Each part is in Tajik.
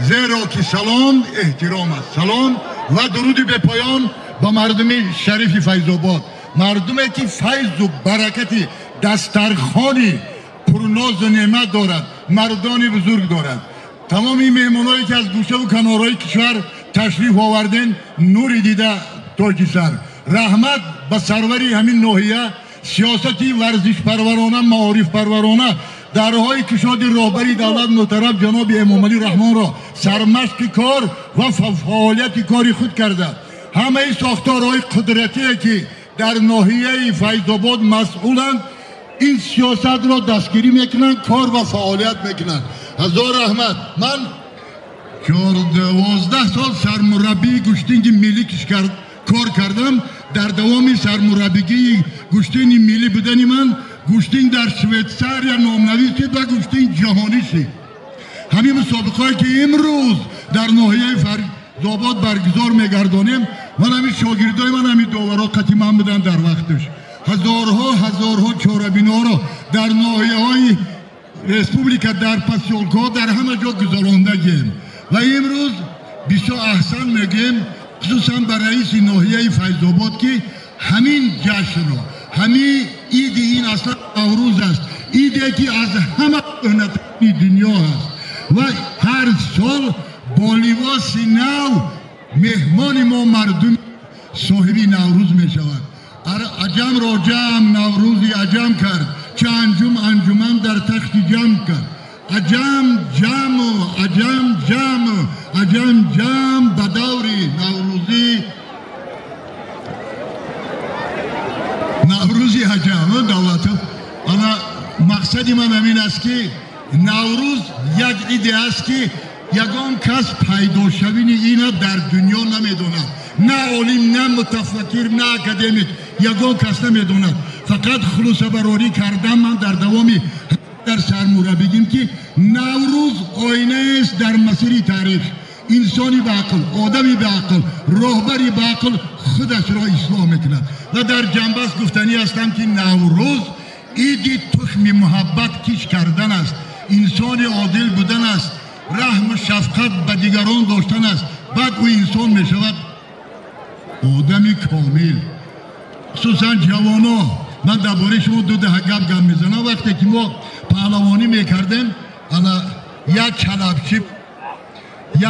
Зеро ки салом эҳтиром аст. Салом ва дуруди бепоён ба мардуми шарифи Файзобод, мардуме ки файзу баракати дастархони пурнозу неъмат дорад, мардони бузург дорад. Тамоми меҳмоное ки аз гӯшаву канорҳои кишвар ташриф оварден, нури дида тоҷисар. Раҳмат ба сарвари ҳамин ноҳия, сиёсати варзишпарварона, маорифпарварона, дарҳои кушоди роҳбари давлат муҳтарам ҷаноби Эмомалӣ Раҳмонро сармашқи кор ва фаъолияти кори худ карда, ҳамаи сохторҳои қудратие ки дар ноҳияи Файзобод масъуланд, ин сиёсатро дастгирӣ мекунанд, кор ва фаъолият мекунанд. Ҳазор раҳмат. Ман 12 сол сармураббии гӯштинги миллӣ кор кардам. Дар давоми сармураббигии гӯштини миллӣ будани ман гӯштин дар Швейтсария номнавис шуд ва гӯштин ҷаҳонӣ шуд. Ҳамин мусобиқаҳое ки имрӯз дар ноҳияи Файзобод баргузор мегардонем, ман ҳамин шогирдои ман, ҳамин доварҳо қатъи ман буданд дар вақташ. Ҳазорҳо ҳазорҳо чорабиноро дар ноҳияҳои республика, дар посёлкҳо, дар ҳама ҷо гузарондагем ва имрӯз бисёр аҳсан мегӯем, хусусан ба раиси ноҳияи Файзобод, ки ҳамин ҷашнро, ҳамин иди, ин аслан Наврӯз аст, иде ки аз ҳама кӯҳнатарини дунё аст ва ҳар сол бо либоси нав меҳмони мо мардуми соҳиби Наврӯз мешавад. Аҷамро ҷамъ Наврӯзи аҷам кард, ча анҷум анҷуман дар тахти ҷам кард. Аҷам ҷамъу аҷам ҷамъ, аҷам ҷамъ ба даври наврӯзӣ, Наврӯзи аҷам давлату. Ана мақсади ман ҳамин аст, ки Наврӯз як иде аст, ки ягон кас пайдошавини ина дар дунё намедонад. На олим, на мутафаккир, на академик, ягон кас намедонад. Фақат хулосабарорӣ кардам ман дар давоми дар сармураббигим, ки Наврӯз оинаест дар масири таърих. Инсони баақл, одами баақл, роҳбари баақл худашро ислоҳ мекунад. Ва дар ҷанбаст гуфтанӣ ҳастам, ки Наврӯз иди тухми муҳаббат киш кардан аст, инсони одил будан аст, раҳму шафқат ба дигарон доштан аст. Баъд ӯ инсон мешавад одами комил. Хусусан ҷавоно, ман дар бораи шумо ду даҳа гап мезанам. Вақте ки мо паҳлавонӣ мекардем, ана як чалабчи,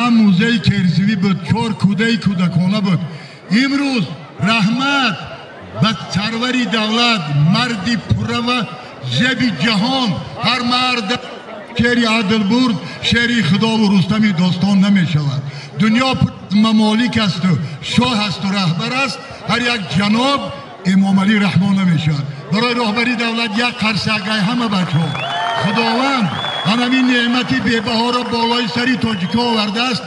як музеи керзивӣ буд, 4 кӯдаи кӯдакона буд. Имрӯз раҳмат ба сарвари давлат, марди пурра ва зеби ҷаҳон, ҳар мард шери адл бурд, шери худову Рустами достон намешавад. Дунё пур мамолик асту шоҳ асту раҳбар аст, ҳар як ҷаноб Эмомалӣ Раҳмон намешавад. Барои роҳбари давлат як қарсакай ҳама бачаҳо. Худованд ҳамин неъмати бебаҳоро болои сари тоҷикҳо овардааст.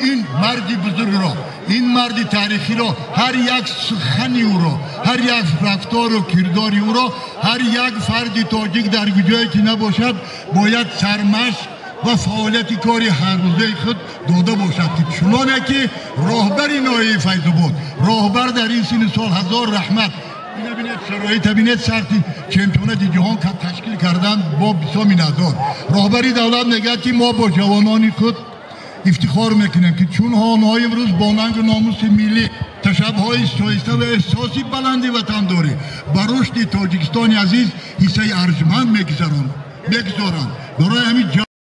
Ин марди бузургро, ин марди таърихиро, ҳар як сухани ӯро, ҳар як рафтору кирдори ӯро ҳар як фарди тоҷик дар ҷое ки набошад бояд сармашқ ва фаъолияти кори ҳаррӯзаи худ дода бошад, ки чуноне ки роҳбари ноҳияи Файзобод, роҳбар дар ин синну сол, ҳазор раҳмат. Бинед шароита, бинед сарти чемпионати ҷаҳон ташкил кардан бо бисёр миннатдор. Роҳбари давлат мегӯяд, ки мо бо ҷавонони худ ифтихор мекунем, ки чун онҳо имрӯз бо нангу номуси миллӣ, ташаббусҳои шоиста ва эҳсоси баланди ватандорӣ ба рушди Тоҷикистони азиз ҳиссаи арҷманд мегузоранд. Барои ҳамин